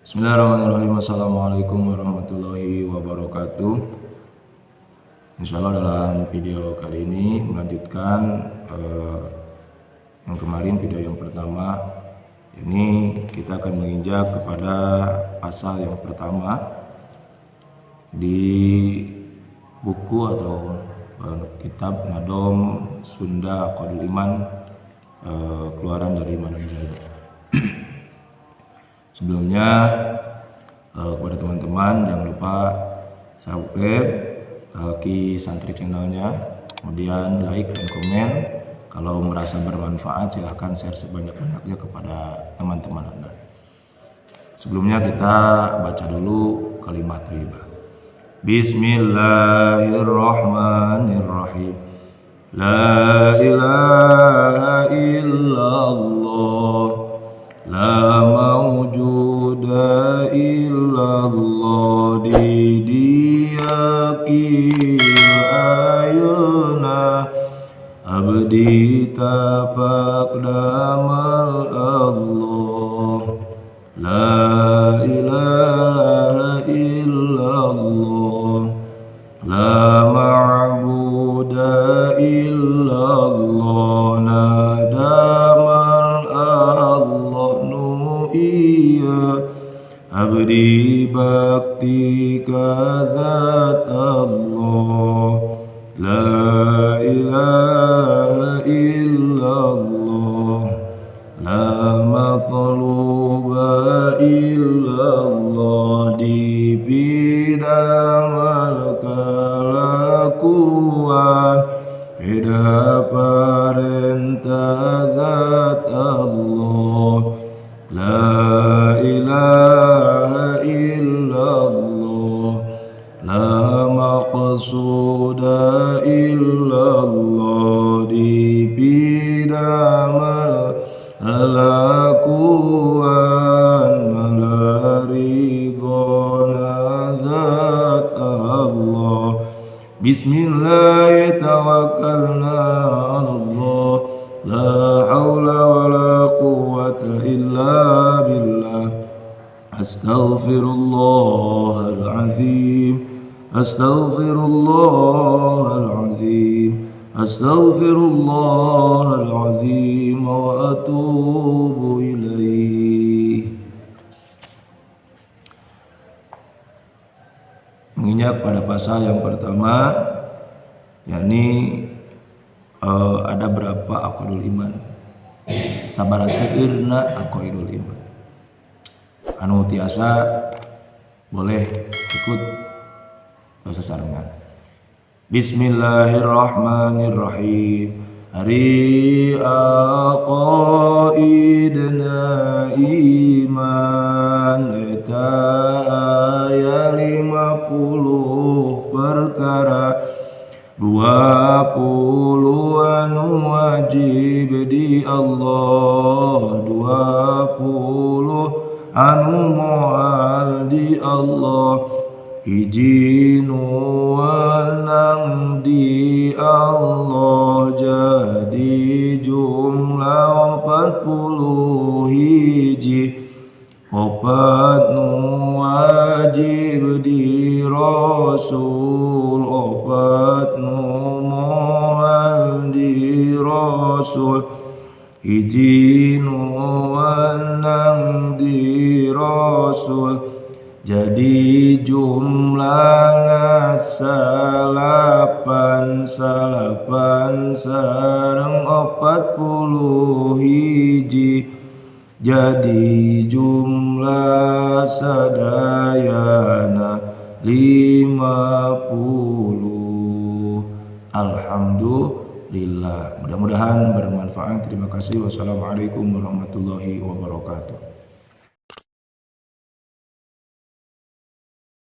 Bismillahirrahmanirrahim. Assalamualaikum warahmatullahi wabarakatuh. Insya Allah dalam video kali ini melanjutkan yang kemarin, video yang pertama. Ini kita akan menginjak kepada pasal yang pertama di buku atau kitab Nadom Sunda Aqaidul Iman, keluaran dari Manan Jaya. Sebelumnya kepada teman-teman jangan lupa subscribe Ki Santri channelnya, kemudian like dan komen. Kalau merasa bermanfaat silahkan share sebanyak-banyaknya kepada teman-teman Anda. Sebelumnya kita baca dulu kalimat thayyibah. Bismillahirrahmanirrahim. La ilaha illallah, la mawjuda illallah, di dia kil ayeuna abdi tapak damal Allah. La ilaha illallah, la ma'buda illallah, nadamal Allah nu iya abdi bakti kadzat Allah. La ilaha illallah, la matluba illallah, di bidamal kalakuan beda parentah zat Allah. La ilaha illallah, la maqsuda illallah, di bidamal kelakuan malaridona zat Allah. Bismillah tawakkalna ala Allah, la hawla wa la quwwata illa billah. Astaghfirullahalazim, astaghfirullahalazim, astaghfirullahalazim wa atubu ilaih. Menginjak pada pasal yang pertama, yakni ada berapa aqaidul iman, sabaraha seueurna aqaidul iman. Anu tiasa boleh ikut sesarengan. Bismillahirrahmanirrahim. Ari aqaidna iman eta aya 50 perkara, 20 anu wajib di Allah, 20 anu moal di Allah, hiji nu wenang di Allah, jadi jumlah 40 hiji. 4 nu wajib di Rasul, 4 nu moal di Rasul, hiji nu wenang di Rasul, jadi jumlahna 9, 9 sareng 40 hiji, jadi jumlah sadayana 50. Alhamdulillah. Mudah-mudahan bermanfaat. Terima kasih. Wassalamualaikum warahmatullahi wabarakatuh.